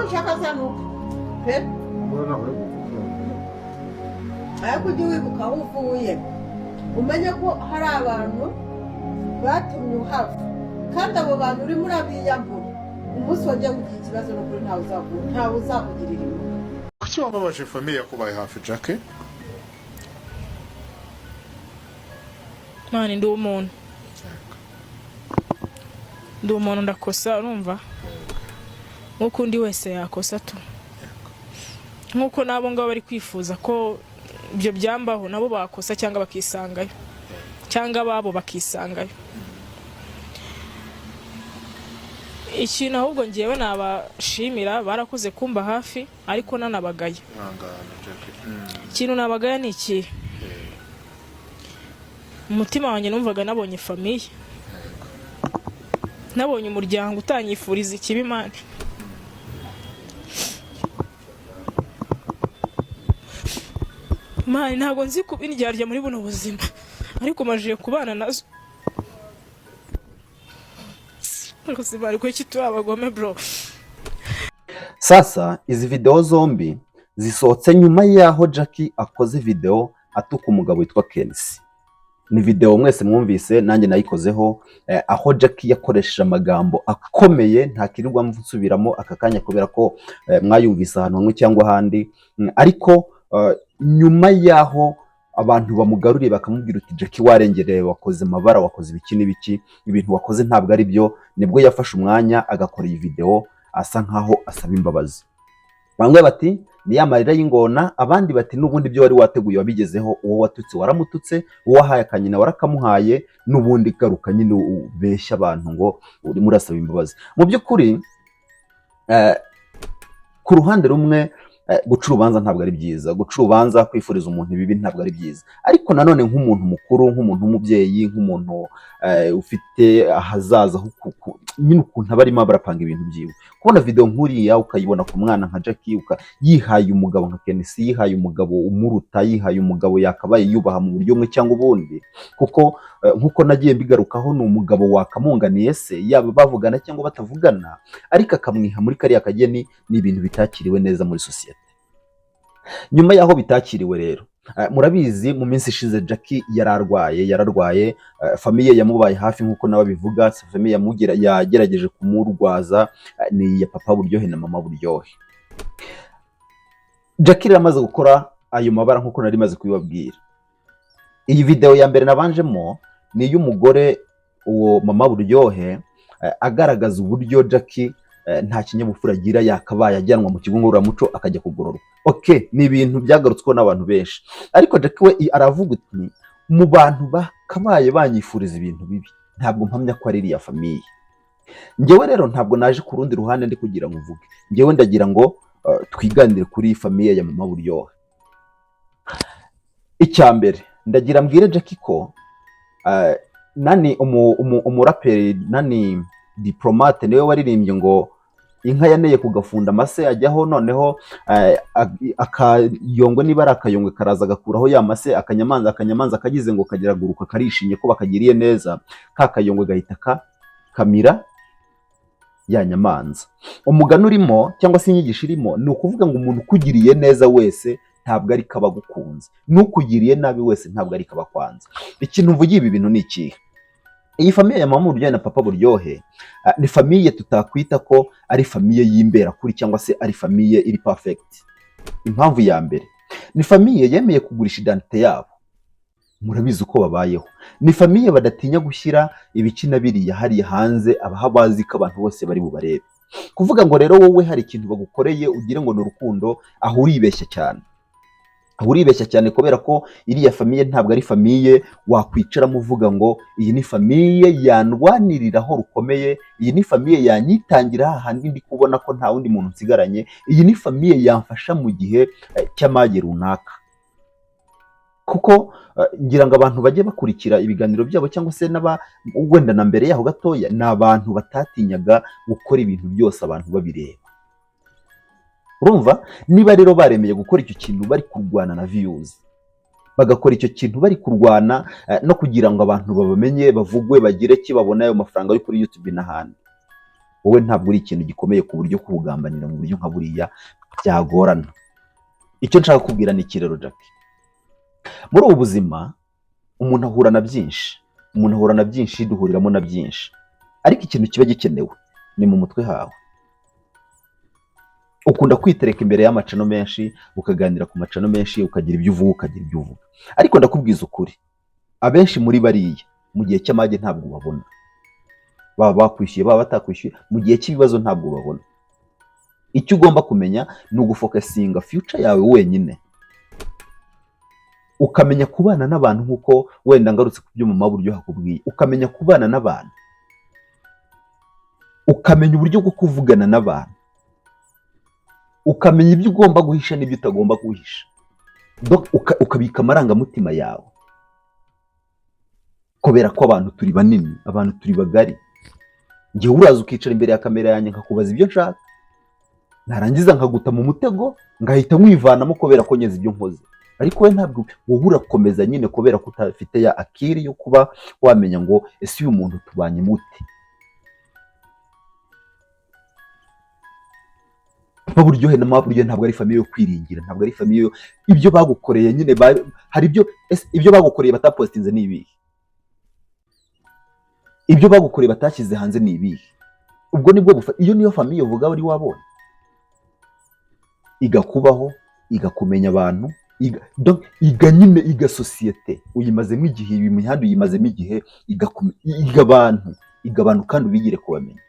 Nushaka zanuka pe. Ariko ujye wibuka aho uvuye, umenye ko hari abantu batumye uhava, kandi abo bantu urimo urabiyambura. Umunsi wongeye kugira ikibazo, ni ukuri ntawe uzakugirira impuhwe. Kuki wababaje famille yakubaye hafi, Jackie? Man, ndi umuntu, ndi umuntu, ndakosa, urumva, nk'uko undi wese yakosa tu, nk'uko n'abo ngabo bari kwifuza ko ibyo byambaho nabo bakosa cyangwa bakisangayo, cyangwa ababo bakisangayo. Ikintu ahubwo ngewe nabashimira, barakoze kumba hafi, ariko nanabagaya. Ihangane, Jackie. Ikintu nabagaya ni ikihe? Umutima wanjye numvaga nabonye famille, nabonye umuryango utanyifuriza ikibi. Man, man, ntabwo nzi kuba indyarya muri buno buzima, ariko majije kubana nazo. Ariko si bari kuki turi abagome, bro? Sasa izi videwo zombi zisohotse nyuma y'aho Jackie akoze videwo atuka umugabo witwa Kensi. Ni videwo mwese mwumvise, nanjye nayikozeho, aho Jackie yakoresheje amagambo akomeye ntakirirwa nsubiramo aka kanya kubera ko mwayumvise ahantu hamwe cyangwa ahandi. Ariko nyuma y'aho abantu bamugaruriye bakamubwira uti: "Jackie, warengereye, wakoze amabara, wakoze ibiki n'ibiki, ibintu wakoze ntabwo ari byo", nibwo yafashe umwanya agakora iyi videwo asa nkaho asaba imbabazi. Bamwe bati ni ya marira y'ingona, abandi bati n'ubundi ibyo wari wateguye wabigezeho, uwo watutse waramututse, uwo wahaye akanyina warakamuhaye, n'ubundi garuka nyine ubeshya abantu ngo urimo urasaba imbabazi. Mu by'ukuri ku ruhande rumwe guca urubanza ntabwo ari byiza, guca urubanza, kwifuriza umuntu ibibi ntabwo ari byiza, ariko nanone nk'umuntu mukuru, nk'umuntu w'umubyeyi, nk'umuntu ufite ahazaza ho nyine ukuntu aba arimo barapanga ibintu byiwe, kubona video nk'uriya ukayibona ku mwana nka Jackie, yihaye umugabo nka Kenisi, yihaye umugabo umuruta, yihaye umugabo yakabaye yubaha mu buryo bumwe cyangwa ubundi, kuko nk'uko nagiye mbigarukaho, ni umugabo wakamunganiye se, yaba bavugana cyangwa batavugana, ariko akamwiha muri kariya kageni, ni ibintu bitakiriwe neza muri sosiyete. Nyuma y'aho bitakiriwe rero, murabizi mu minsi ishize Jackie yararwaye, yararwaye, famille yamubaye hafi nk'uko nawe abivuga, famille yagerageje kumurwaza, ni iya Papa Buryohe na Mama Buryohe. Jackie rero amaze gukora ayo mabara nk'uko nari maze kubibabwira, iyi video ya mbere nabanjemo ni iy'umugore uwo Mama Buryohe, agaragaza uburyo Jackie nta kinyabupfura agira, yakabaye ajyanwa mu kigo ngororamuco akajya kugororwa. Okay, ni ibintu byagarutsweho n'abantu benshi, ariko Jackie we aravuga ati: "Mu bantu bakabaye banyifuriza ibintu bibi, ntabwo mpamya ko ari iriya famille." Njyewe rero ntabwo naje ku rundi ruhande ndi kugira ngo mvuge, njyewe ndagira ngo twiganire kuri iyi famille ya Mama Buryohe. Icya mbere ndagira mbwire Jackie ko nani umuraperi nani Diplomate niwe waririmbye ngo inka yaneye ku gafunda amase ajyaho, noneho akayongwe, niba ari akayongwe, karaza agakuraho ya mase, akanyamanza kagize ngo kageraguruka karishimye ko bakagiriye neza, ka kayongwe gahita kamira ya nyamanza. Umugani urimo cyangwa se inyigisho irimo ni ukuvuga ngo umuntu ukugiriye neza wese ntabwo ari kaba agukunze, n'ukugiriye nabi wese ntabwo ari kaba akwanze. Ikintu mvugiye ibi bintu ni ikihe? Iyi famille ya Mama Buryohe na Papa Buryohe ni famille tutakwita ko ari famille y'imberakuri cyangwa se ari famille iri perfect. Impamvu ya mbere, ni famille yemeye kugurisha identité yabo, murabizi uko babayeho. Ni famille badatinya gushyira ibiki na biriya hariya hanze, abaha bazi ko abantu bose bari bubarebe. Kuvuga ngo rero wowe hari ikintu bagukoreye ugire ngo ni urukundo, aho uribeshya cyane, aho uribeshya cyane, kubera ko iriya famille ntabwo ari famille wakwicaramo uvuga ngo iyi ni famille yandwaniriraho rukomeye, iyi ni famille yanyitangira hahandi ndi kubona ko nta wundi muntu nsigaranye, iyi ni famille yamfasha mu gihe cy'amage runaka. Kuko ngira ngo abantu bajye bakurikira ibiganiro byabo cyangwa se n'aba wenda na mbere yaho gatoya, ni abantu batatinyaga gukora ibintu byose abantu babireba. Urumva, niba rero baremeye gukora icyo kintu bari kurwana na views, bagakora icyo kintu bari kurwana no kugira ngo abantu babamenye, bavugwe, bagire ki, babone ayo mafaranga yo kuri YouTube n'ahandi. Wowe ntabwo uri ikintu gikomeye ku buryo kukugambanira mu buryo nka buriya byagorana. Icyo nshaka kubwira ni iki rero, Jackie? Muri ubu buzima umuntu ahura na byinshi, umuntu ahura na byinshi, duhuriramo na byinshi, ariko ikintu kiba gikenewe ni mu mutwe hawe. Ukunda kwitereka imbere y'amacano menshi, ukaganira ku macano menshi, ukagira ibyo uvuga, ukagira ibyo uvuga, ariko ndakubwiza ukuri, abenshi muri bariya mu gihe cy'amage ntabwo ubabona, baba bakwishyuye, baba batakwishyuye, mu gihe cy'ibibazo ntabwo ubabona. Icyo ugomba kumenya ni ugufocusinga future yawe wenyine, ukamenya kubana n'abantu, nk'uko wenda ngarutse ku byo mama buryo hakubwiye, ukamenya kubana n'abantu, ukamenya uburyo bwo kuvugana n'abantu, ukamenya ibyo ugomba guhisha n'ibyo utagomba guhisha. Donc, ukabika amarangamutima yawe, kubera ko abantu turi banini, abantu turi bagari. Ngewe uraza ukicara imbere ya kamera yanjye, nkakubaza ibyo nshaka, narangiza nkaguta mu mutego, ngahita nkwivanamo kubera ko nyenze ibyo nkoze. Ariko we ntabwo, wowe urakomeza nyine kubera ko utafite ya akili yo kuba wamenya ngo ese uyu muntu tubanye mute. Papa Buryohe na Mama Buryohe ntabwo ari famille yo kwiringira, ntabwo ari famille yo ibyo bagukoreye nyine hari ibyo, ese ibyo bagukoreye batapostinze ni ibihe? Ibyo bagukoreye batashyize hanze ni ibihe? Ubwo nibwo iyo niyo famille uvuga wari wabonye, igakubaho, igakumenya abantu, donc iga nyine, iga sosiyete uyimazemo igihe, iyi mihanda uyimazemo igihe, iga abantu, iga abantu kandi ubigire kubamenya.